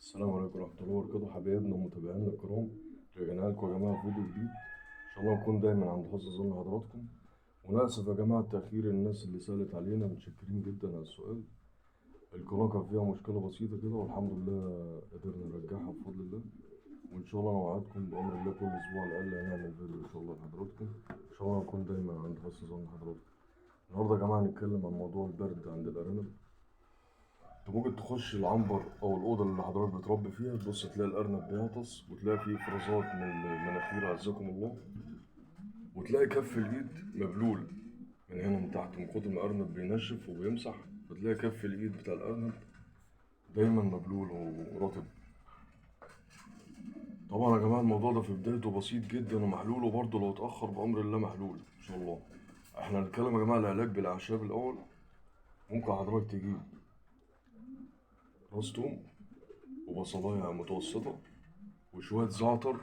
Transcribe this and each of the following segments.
السلام عليكم ورحمة الله وبركاته حبايبنا ومتابعينا الكرام. رجعنا لكم يا جماعة في فيديو جديد، إن شاء الله نكون دايما عند حسن ظن حضراتكم. ونأسف يا جماعة التأخير، الناس اللي سألت علينا متشكرين جدا على السؤال. القناة كان فيها مشكلة بسيطة كده والحمد لله قدرنا نرجعها بفضل الله، وإن شاء الله أنا وعدكم بأمر الله كل أسبوع على الأقل هنعمل فيديو إن شاء الله لحضراتكم. إن شاء الله نكون دايما عند حسن ظن حضراتكم. النهارده يا جماعة هنتكلم عن موضوع البرد عند الأرانب. انت ممكن تخش العنبر او الاوضة اللي حضرتك بتربي فيها، تبص تلاقي الارنب بيعطس، وتلاقي فيه افرازات من المناخير عزكم الله، وتلاقي كف الايد مبلول من هنا من تحت من كتر ما الارنب بينشف وبيمسح، فتلاقي كف الايد بتاع الارنب دايما مبلول ورطب. طبعا يا جماعة الموضوع ده في بدايته بسيط جدا ومحلول، وبرضه لو اتاخر بامر الله محلول ان شاء الله. احنا هنتكلم يا جماعة العلاج بالاعشاب الاول. ممكن حضرتك تجيب راس توم وبصلاية متوسطة وشوية زعتر،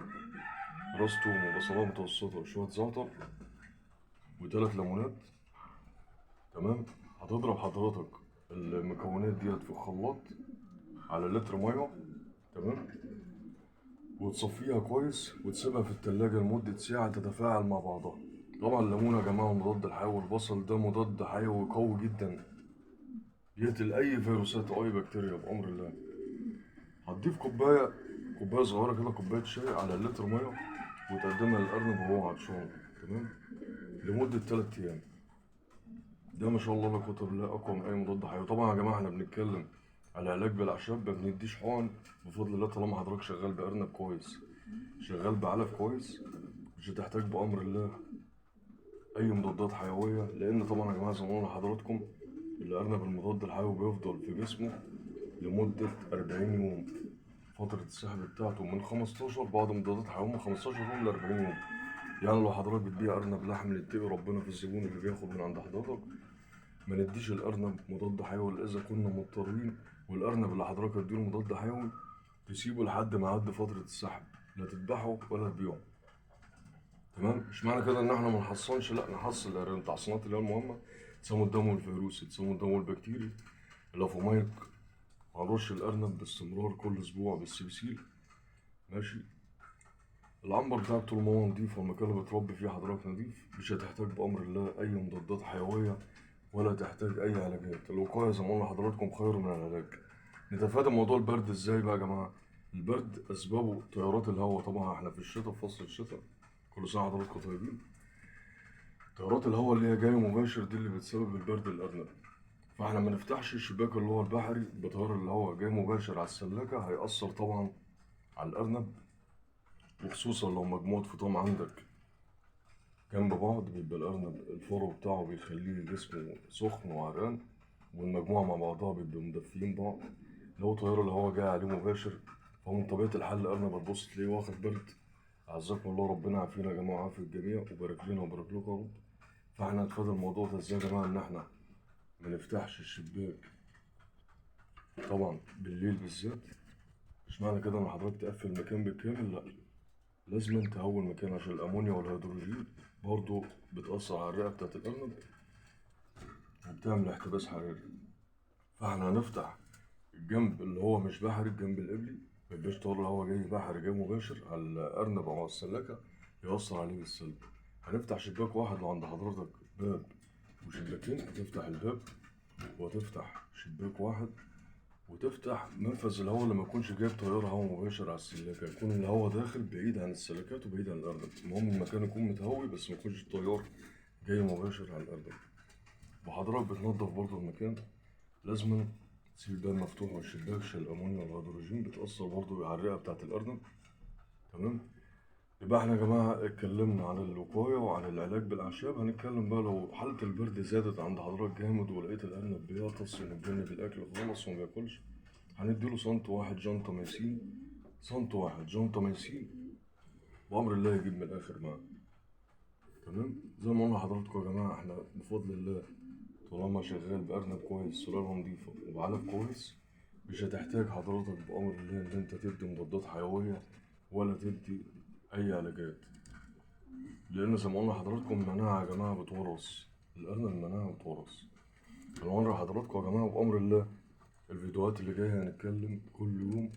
راس توم وبصلاية متوسطة وشوية زعتر وتلات ليمونات، تمام؟ هتضرب حضرتك المكونات ديت في الخلاط على لتر مية، تمام؟ وتصفيها كويس وتسيبها في التلاجة لمدة ساعة تتفاعل مع بعضها. طبعا الليمون يا جماعة مضاد الحيوي، والبصل ده مضاد حيوي قوي جدا، يقتل اي فيروسات او اي بكتيريا بامر الله. هتضيف كوباية صغيرة كده، كوباية شاي على لتر مية، وتقدمها للارنب وهو عطشان، تمام؟ لمدة 3 ايام. ده ما شاء الله لا قوة الا بالله اقوى من اي مضاد حيوي. طبعا يا جماعة احنا بنتكلم على علاج بالاعشاب، ما بنديش حقن بفضل الله. طالما حضرتك شغال بارنب كويس، شغال بعلف كويس، مش هتحتاج بامر الله اي مضادات حيوية. لان طبعا يا جماعة زي ما قلنا لحضراتكم الارنب المضاد الحيوي بيفضل في جسمه لمدة 40 يوم، فترة السحب بتاعته من 15، بعض مضادات الحيوية من 15 يوم ل 40 يوم. يعني لو حضرتك بتبيع ارنب لحم، نتقي ربنا في الزبون اللي بياخد من عند حضرتك. ما نديش الارنب مضاد حيوي الا اذا كنا مضطرين، والارنب اللي حضرتك هتديله مضاد حيوي تسيبه لحد ما يعدي فترة السحب، لا تذبحه ولا تبيعه، تمام؟ مش معنى كده ان احنا ما نحصنش، لا نحصن الارانب. التحصينات اللي هي المهمة، تسمو الدم الفيروسي، تسمو الدم البكتيري، الافومايك. هنرش الارنب باستمرار كل اسبوع بالسبسيل، ماشي؟ العنبر بتاعك طول ما هو نضيف والمكان اللي بتربي فيه حضرتك نضيف، مش هتحتاج بامر الله اي مضادات حيوية ولا تحتاج اي علاجات. الوقاية زي ما قلنا لحضراتكم خير من العلاج. نتفادى موضوع البرد ازاي بقى يا جماعة؟ البرد اسبابه تيارات الهواء. طبعا احنا في الشتاء، في فصل الشتاء، كل سنة حضراتكم طيبين. تيارات الهواء اللي هي جاية مباشر دي اللي بتسبب البرد للارنب. فاحنا ما نفتحش الشباك اللي هو البحري بتيار الهواء جاي مباشر على السلاكه، هيأثر طبعا على الارنب، وخصوصا لو مجموعة فطام عندك جنب بعض، بيبقى الارنب الفرو بتاعه بيخليه جسمه سخن وعرقان، والمجموعة مع بعضها بيبقوا مدفيين بعض. لو تيار الهواء جاي عليه مباشر، فهو من طبيعة الحال الارنب هتبص تلاقيه واخد برد. اعزكم الله، ربنا يعافينا يا جماعة ويعافي الجميع، وبارك لنا وبارك لكم يا رب. فاحنا نتفادى الموضوع ده ازاي يا جماعة؟ ان احنا ما نفتحش الشباك طبعا بالليل بالذات. مش معنى كده ان حضرتك تقفل المكان بالكامل، لا، لازم تهوي المكان عشان الامونيا والهيدروجين برضو بتأثر على الرئة بتاعت الارنب وبتعمل احتباس حراري. فاحنا هنفتح الجنب اللي هو مش بحري، الجنب القبلي، ما يبقاش طول الهواء جاي بحري جاي مباشر على الارنب او على السلاكه يأثر عليه بالسلب. هنفتح شباك واحد، لو عند حضرتك باب وشباكين هتفتح الباب وتفتح شباك واحد، وتفتح منفذ الهواء اللي ما يكونش جايب تيار هواء مباشر على السلاكه، يكون الهواء داخل بعيد عن السلاكات وبعيد عن الارنب. المهم المكان يكون متهوي بس ما يكونش التيار جاي مباشر على الارنب. وحضرتك بتنضف برضه المكان، لازم تسيب الباب مفتوح والشباك عشان الامونيا والهيدروجين بتأثر برضه على الرئة بتاعت الارنب، تمام؟ يبقى احنا يا جماعة اتكلمنا عن الوقاية وعن العلاج بالأعشاب. هنتكلم بقى لو حالة البرد زادت عند حضرتك جامد ولقيت الأرنب بيعطس ومتجنب الأكل خالص وما بياكلش، هنديله سنت واحد جنطاميسين، سنت واحد جنطاميسين، بأمر الله يجيب من الآخر معاه، تمام؟ زي ما قلنا لحضراتكم يا جماعة احنا بفضل الله طالما شغال بأرنب كويس، سلالة نضيفة وبعلف كويس، مش هتحتاج حضرتك بأمر الله إن أنت تدي مضادات حيوية ولا تدي أي علاجات. لأن زي ما قلنا لحضراتكم المناعة يا جماعة بتورث، الأرنب المناعة بتورث. أنا حضراتكم يا جماعة بأمر الله الفيديوهات اللي جاية هنتكلم كل يوم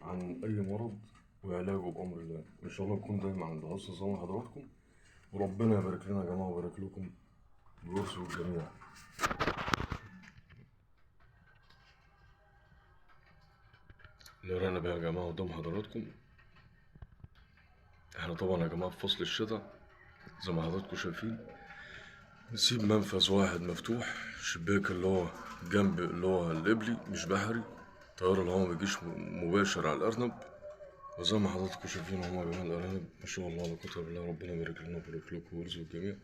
عن أي مرض وعلاجه بأمر الله. وإن شاء الله نكون دايما عند حسن ظن حضراتكم، وربنا يبارك لنا يا جماعة ويبارك لكم ويرزق الجميع. الأرانب يا جماعة قدام حضراتكم. احنا طبعا يا جماعة في فصل الشتاء زي ما حضراتكم شايفين، نسيب منفذ واحد مفتوح، شباك اللي هو جنب اللي هو القبلي مش بحري، تيار الهواء ما بيجيش مباشر على الأرنب. وزي ما حضراتكم شايفين هما يا جماعة الأرانب ما شاء الله لا قوة إلا بالله، ربنا يبارك لنا ويبارك لكم ويرزق الجميع.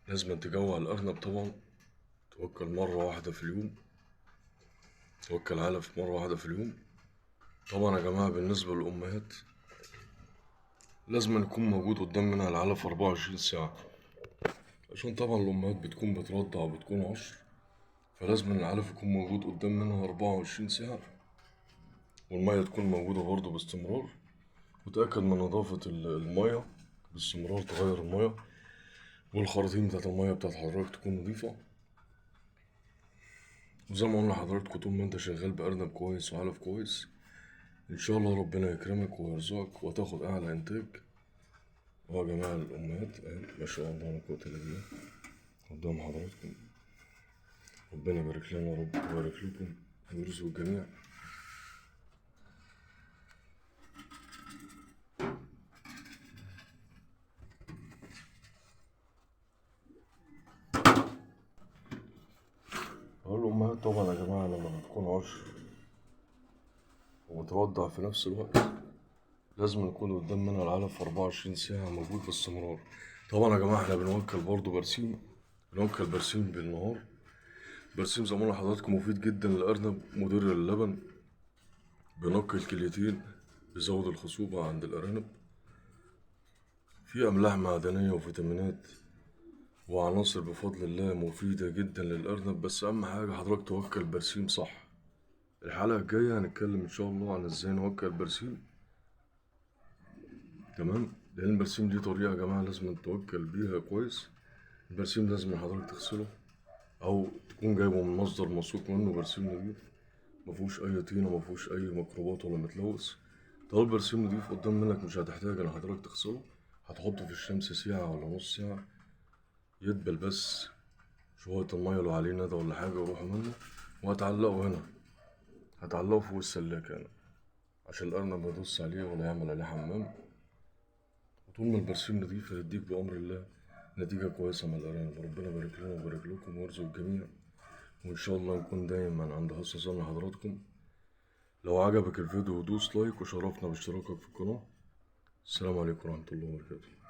لازم تجوع الأرنب طبعا، توكل مرة واحدة في اليوم، توكل علف مرة واحدة في اليوم. طبعا يا جماعة بالنسبة للأمهات لازم يكون موجود قدام منها العلف 24 ساعة، عشان طبعا الأمهات بتكون بترضع وبتكون عشر، فلازم العلف يكون موجود قدام منها 24 ساعة، والمية تكون موجودة برضه باستمرار. وتأكد من نظافة المية باستمرار، تغير المية، والخراطيم بتاعت المية بتاعت حضرتك تكون نظيفة. وزي ما قلنا لحضراتكم طول ما انت شغال بأرنب كويس وعلف كويس ان شاء الله ربنا يكرمك ويرزقك وتاخد اعلى انتاج. اهو يا جماعة الامهات اهي ما شاء الله لا قوة الا بالله قدام حضراتكم، ربنا يبارك لنا يا رب ويبارك لكم ويرزق الجميع. اهو الامهات طبعا يا جماعة لما بتكون عشر وبترضع في نفس الوقت لازم يكون قدام منها العلف 24 ساعة موجود باستمرار. طبعا يا جماعة احنا بنوكل برضو برسيم، بنوكل برسيم بالنهار. برسيم زي ما قلنا لحضراتكم مفيد جدا للأرنب، مدر للبن، بينقي الكليتين، بيزود الخصوبة عند الأرانب، في أملاح معدنية وفيتامينات وعناصر بفضل الله مفيدة جدا للأرنب. بس أهم حاجة حضرتك توكل برسيم صح. الحلقة الجاية هنتكلم إن شاء الله عن إزاي نوكل برسيم، تمام؟ لأن البرسيم دي طريقة يا جماعة لازم توكل بيها كويس. البرسيم لازم حضرتك تغسله أو تكون جايبه من مصدر موثوق منه، برسيم نضيف مفهوش أي طينة، مفهوش أي ميكروبات ولا متلوث. طالما البرسيم نضيف قدام منك مش هتحتاج إن حضرتك تغسله، هتحطه في الشمس ساعة ولا نص ساعة يدبل بس شوية المية لو عليه ندى ولا حاجة يروحوا منه، وهتعلقه هنا، هتعلقه فوق السلاكة هنا عشان الأرنب ما يدوس عليه ولا يعمل عليه حمام. وطول ما البرسيم نضيف هيديك بأمر الله نتيجة كويسة مع الأرانب. ربنا يبارك لنا ويبارك لكم ويرزق الجميع، وإن شاء الله نكون دايما عند حسن ظن حضراتكم. لو عجبك الفيديو دوس لايك، وشرفنا باشتراكك في القناة. السلام عليكم ورحمة الله وبركاته.